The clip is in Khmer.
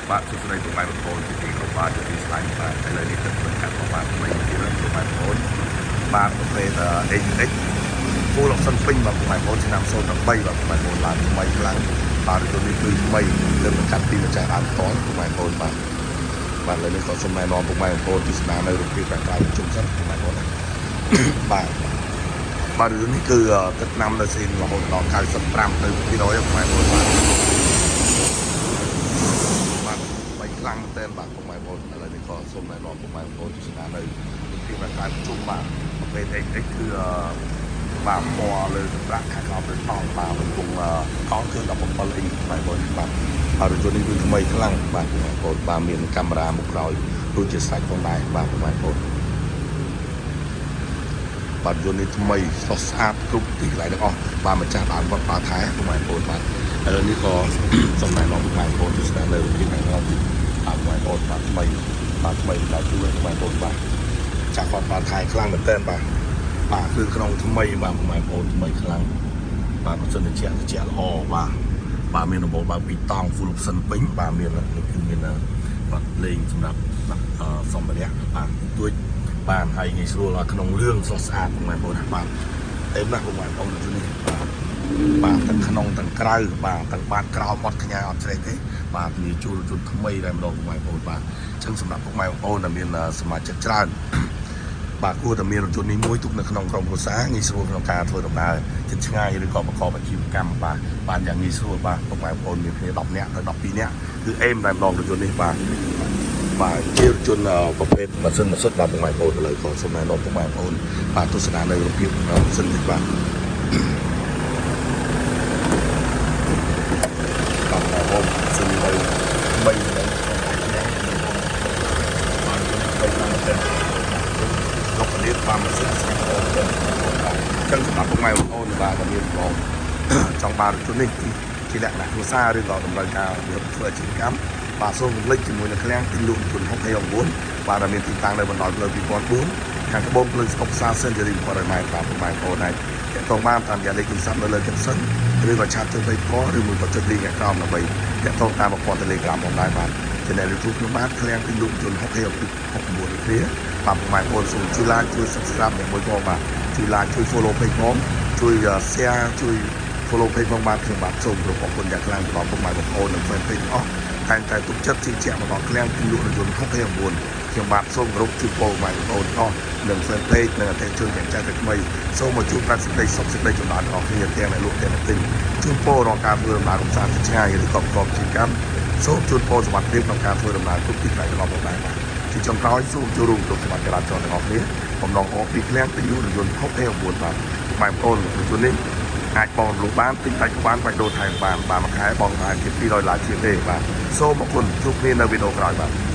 បាទសួស្តីពុកម៉ែបងប្អូនជាទីគោរពបាទជាទីស្លាញ់បាទឥឡូវនេះទឹកមិនកាត់ផងបាទថ្មីមួយទៀតពុកម៉ែបងប្អូនបាទប្រភេទ AUX full option ពេញបាទពុកម៉ែបងប្អូនឆ្នាំ03បាទពុកម៉ែបងប្អូនឡើងថ្មីខ្លាំងបាទរថយន្តនេះគឺថ្មីលើមិនកាត់ពីម្ចាស់ដើមផ្ទាល់ពុកម៉ែបងប្អូនបាទបាទឥឡូវនេះក៏សូមណែនាំពុកម៉ែបងប្អូនទស្សនានៅរូបភាពខាងក្រៅជុំសិនពុកម៉ែបងប្អូនណា បាទបាទរឿងនេះគឺទឹកថ្នាំនៅស៊ីនរហូតដល់95ទៅ200ពុកម៉ែបងប្អូនបាទបាទបីខ្លាំងមែនទែនបាទពុកម៉ែបងប្អូនឥឡូវនេះក៏សូមណែនាំពុកម៉ែបងប្អូនទស្សនានៅរូបភាពខាងក្រៅជុំបាទប្រភេទ XX គឺបាទពណ៌លើកប្រាក់ខាងក្រោមទៅតង់បាទកំពុងកង់គឺ17អ៊ីងពុកម៉ែបងប្អូនបាទហើយរថយន្តនេះគឺថ្មីខ្លាំងបាទពុកម៉ែបងប្អូនបាទមានកាមេរ៉ាមុខក្រោយដូចជាសាច់ផងដែរបាទពុកម៉ែបងប្អូន បាទយន្តនេះថ្មីស្រស់ស្អាតគ្រប់ទីកន្លែងទាំងអស់បាទម្ចាស់ដើមគាត់ប្រើថែពុកម៉ែបងប្អូនបាទឥឡូវនេះក៏ សូមណែនាំពុកម៉ែបងប្អូនទស្សនានៅរូបភាពខាងក្រោមទីបាទពុកម៉ែបងប្អូនបាទថ្មីបាទថ្មីដល់ជួយពុកម៉ែបងប្អូនបាទចាស់គាត់ប្រើថែខ្លាំងមែនទែនបាទបាទគឺក្នុងថ្មីបាទពុកម៉ែបងប្អូនថ្មីខ្លាំងបាទម៉ាស៊ីនត្រជាក់ត្រជាក់ល្អបាទបាទមានដំបូលបើកពីរតង់ full option ពេញបាទមាននេះគឺមានបាទលេងសម្រាប់ដាក់សម្ភារៈបាទទួច បានហើយងាយស្រួលក្នុងលឿងស្រស់ស្អាតពុកម៉ែបងប្អូនណាបាទអេមណាស់ពុកម៉ែបងប្អូននេះបាទបាទទាំងក្នុងទាំងក្រៅបាទទាំងបាតក្រោមអត់ខ្ញែអត់ជ្រេះទេបាទធានាជួលជុនថ្មីតែម្ដងពុកម៉ែបងប្អូនបាទអញ្ចឹងសម្រាប់ពុកម៉ែបងប្អូនដែលមានសមាជិកច្រើនបាទគួរតែមានរថយន្តនេះមួយទុកនៅក្នុងក្រុមគ្រួសារងាយស្រួលក្នុងការធ្វើដំណើរជិតឆ្ងាយឬក៏ប្រកបអាជីវកម្មបាទបានយ៉ាងងាយស្រួលបាទពុកម៉ែបងប្អូនមានគ្នា10នាក់ទៅ12នាក់គឺអេមតែម្ដងរថយន្តនេះបាទបាទជារថយន្តប្រភេទម៉ាស៊ីនម៉ាស៊ីនបាទពុកម៉ែបងប្អូនឥឡូវក៏សូមណែនាំពុកម៉ែបងប្អូនបាទទស្សនានៅរូបភាពម៉ាស៊ីននេះបាទបាទបងប្អូនម៉ាស៊ីននេះទៅ3ទៅបាទបីឡើងទៅលោកពលាតបាទម៉ាស៊ីនស្អាតល្អទៅបាទអញ្ចឹងសម្រាប់ពុកម៉ែបងប្អូនបាទដែលមានបងចង់បានរថយន្តនេះជាលក្ខណៈគ្រួសារឬក៏តម្រូវការធ្វើអាជីវកម្មបាទសូមកុំភ្លេចជាមួយនឹងឃ្លាំងទិញលក់ជូន669បាទដែលមានទីតាំងនៅបណ្ដោយផ្លូវ2004ខាងត្បូងផ្លូវស្តុកផ្សារសេនជូរី100ម៉ែត្របាទពុកម៉ែបងប្អូនអាចទាក់ទងបានតាមរយៈលេខទូរស័ព្ទនៅលើ caption ឬក៏chat ចូល page ផ្ទាល់ឬមួយក៏ចុច link ខាងក្រោមដើម្បីទាក់ទងតាមប្រព័ន្ធ Telegram ផងដែរបាទ Channel YouTube ខ្ញុំបាទឃ្លាំងទិញលក់ជូន669ដូចគ្នាបាទពុកម៉ែបងប្អូនសូមជួយ like ជួយ subscribe អ្នកមួយផងបាទជួយ like ជួយ follow page ផងជួយ share ជួយ follow page ផងបាទខ្ញុំបាទសូមគោរពអរគុណយ៉ាងខ្លាំងដល់ពុកម៉ែបងប្អូននិង fan page ទាំងអស់តែងតែទុកចិត្តជឿជាក់មកដល់ឃ្លាំងទិញលក់រថយន្ត69ខ្ញុំបាទសូមគោរពជូនពរម៉ែបងប្អូនទាំងអស់និង fan page និងអតិថិជនទាំងចាស់ទាំងក្មេងសូមមកជួបប្រាក់សេចក្តីសុខសេចក្តីចម្រើនទាំងអស់គ្នាទាំងអ្នកលក់ទាំងអ្នកទិញជូនពររាល់ការធ្វើដំណើរកម្សាន្តឆ្ងាយឬក៏ប្រកបអាជីវកម្មសូមជូនពរសុវត្ថិភាពក្នុងការធ្វើដំណើរគ្រប់ទីកន្លែងរបស់ផងដែរបាទជាចុងក្រោយសូមចូលរួមគ្រប់សមាជិកចរាចរណ៍ទាំងអស់គ្នាបំណងអរពីឃ្លាំងទិញលក់រថយន្ត69បាទម៉ែបងប្អូនរថយន្តនេះអាចបងរំលោះបានទិញដាច់ក៏បានបាច់ដូរថែមបានបាទមួយខែបងថែមជា200ដុល្លារជាងទេបាទសូមអរគុណជួបគ្នានៅវីដេអូក្រោយបាទ។